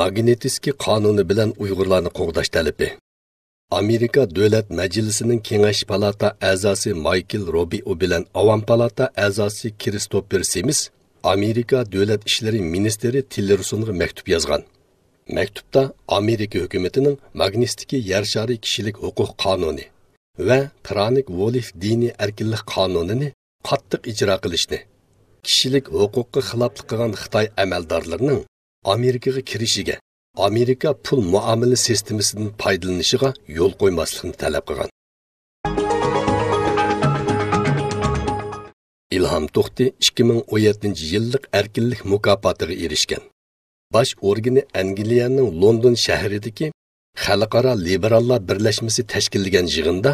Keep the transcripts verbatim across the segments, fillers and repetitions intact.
ماگنىتسكىي قانۇنى بىلەن ئۇيغۇرلارنى قوغداش تەلىپى. ئامېرىكا دۆلەت مەجلىسىنىڭ كېڭەش پالاتا ئەزاسى مايكل روبىئو بىلەن ئاۋام پالاتا ئەزاسى كىرىستوپېر سىمىس ئامېرىكا دۆلەت ئىشلىرى مىنىستىرى تىللېرسونغا مەكتۇپ يازغان. مەكتۇپتا ئامېرىكا ھۆكۈمىتىنىڭ ماگنىتسكىي يەر شارى كىشىلىك ھوقۇق قانۇنى ۋە پرانك ۋولف دىنىي ئەركىنلىك قانۇنىنى قاتتىق ئىجرا قىلىشنى، كىشىلىك ھوقۇققا خىلاپلىق قىلغان خىتاي ئەمەلدارلىرىنىڭ ئامېرىكىغا كىرىشىگە، ئامېرىكا پۇل مۇئامىلە سىستېمىسىدىن پايدىلىنىشىغا يول قويماسلىقنى تەلەپ قىلغان. ئىلھام توختى ئىككى مىڭ ئون يەتتىنچى يىللىق ئەركىنلىك مۇكاپاتىغا ئېرىشكەن. باش ئورگىنى ئەنگلىيەنىڭ لوندون شەھىرىدىكى خەلقئارا لىبېراللار بىرلەشمىسى تەشكىللىگەن يىغىندا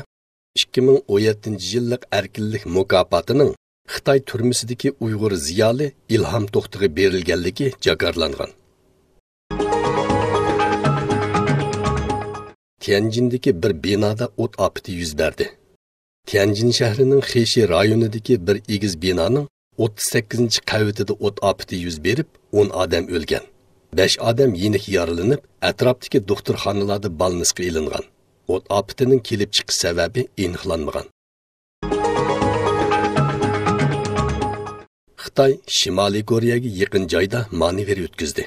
ئىككى مىڭ ئون يەتتىنچى يىللىق ئەركىنلىك مۇكاپاتىنىڭ خىتاي تۈرمىسىدىكى ئۇيغۇر زىيالىي ئىلھام توختىغا بېرىلگەنلىكى جاكارلانغان. تيەنجىندىكى بىر بىنادا ئوت ئاپىتى يۈز بەردى. تيەنجىن شەھىرىنىڭ خېشى رايونىدىكى بىر ئېگىز بىنانىڭ ئوتتۇز سەككىزىنچى قەۋىتىدە ئوت ئاپىتى يۈز بېرىپ، ئون ئادەم ئۆلگەن. بەش ئادەم يېنىك يارىلىنىپ، ئەتراپتىكى دوختۇرخانىلاردا بالنىسقا ئېلىنغان. ئوت ئاپىتىنىڭ كېلىپ چىقىش سەۋەبى ئېنىقلانمىغان. خىتاي شىمالىي كورېيەگە يېقىن جايدا مانېۋىر ئۆتكۈزدى.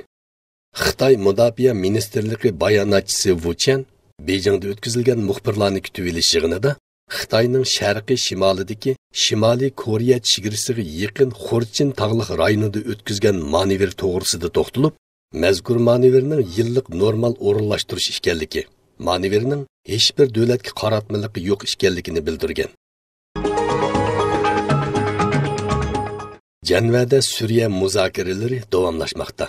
خىتاي مۇداپىئە مىنىستىرلىقى باياناتچىسى ۋۇ چيەن بېيجىڭدا ئۆتكۈزۈلگەن مۇخبىرلارنى كۈتۈۋېلىش يىغىنىدا خىتاينىڭ شەرقىي شىمالىدىكى شىمالىي كورېيە چېگرىسىغا يېقىن خورچىن تاغلىق رايونىدا ئۆتكۈزگەن مانېۋىر توغرىسىدا توختىلىپ، مەزكۇر مانېۋىرنىڭ يىللىق نورمال ئورۇنلاشتۇرۇش ئىكەنلىكى، مانېۋىرنىڭ ھېچبىر دۆلەتكە قاراتمىلىقى يوق ئىكەنلىكىنى بىلدۈرگەن. جەنۋەدە سۈرىيە مۇزاكىرىلىرى داۋاملاشماقتا.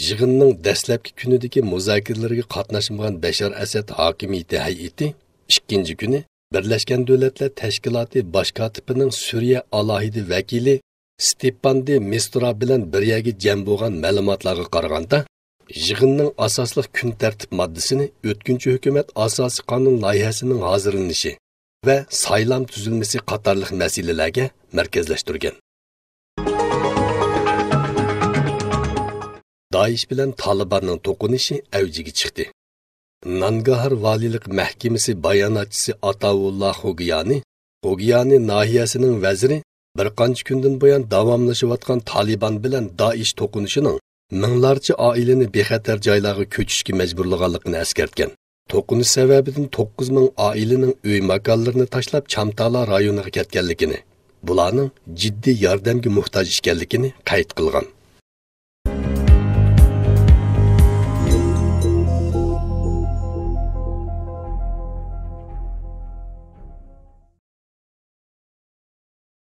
يىغىننىڭ دەسلەپكى كۈنىدىكى مۇزاكىرىلەرگە قاتناشمىغان بەشار ئەسەد ھاكىمىيىتى ھەيئىتى ئىككىنچى كۈنى بىرلەشكەن دۆلەتلەر تەشكىلاتى باش كاتىپىنىڭ سۈرىيە ئالاھىدە ۋەكىلى ستېپان دې مىسترا بىلەن بىر يەرگە جەم بولغان مەلۇماتلارغا قارىغاندا، يىغىننىڭ ئاساسلىق كۈن تەرتىپ ماددىسىنى ئۆتكۈنچى ھۆكۈمەت ئاساسىي قانۇن لايىھەسىنىڭ ھازىرلىنىشى ۋە سايلام تۈزۈلمىسى قاتارلىق مەسىلىلەرگە مەركەزلەشتۈرگەن. دائىش بىلەن تالىباننىڭ توقۇنۇشى ئەۋجىگە چىقتى. نانگاھار ۋالىيلىق مەھكىمىسى باياناتچىسى ئاتاۋۇللا خوگيانى، خوگيانى ناھىيەسىنىڭ ۋەزىرى بىر قانچە كۈندىن بۇيان داۋاملىشىۋاتقان تالىبان بىلەن دائىش توقۇنۇشىنىڭ مىڭلارچە ئائىلىنى بىخەتەر جايلارغا كۆچۈشكە مەجبۇرلىغانلىقىنى ئەسكەرتكەن. توقۇنۇش سەۋەبىدىن توققۇز مىڭ ئائىلىنىڭ ئۆي ماكانلىرىنى تاشلاپ، چامتالا رايونىغا كەتكەنلىكىنى، بۇلارنىڭ جىددىي ياردەمگە موھتاج ئىكەنلىكىنى قەيت قىلغان.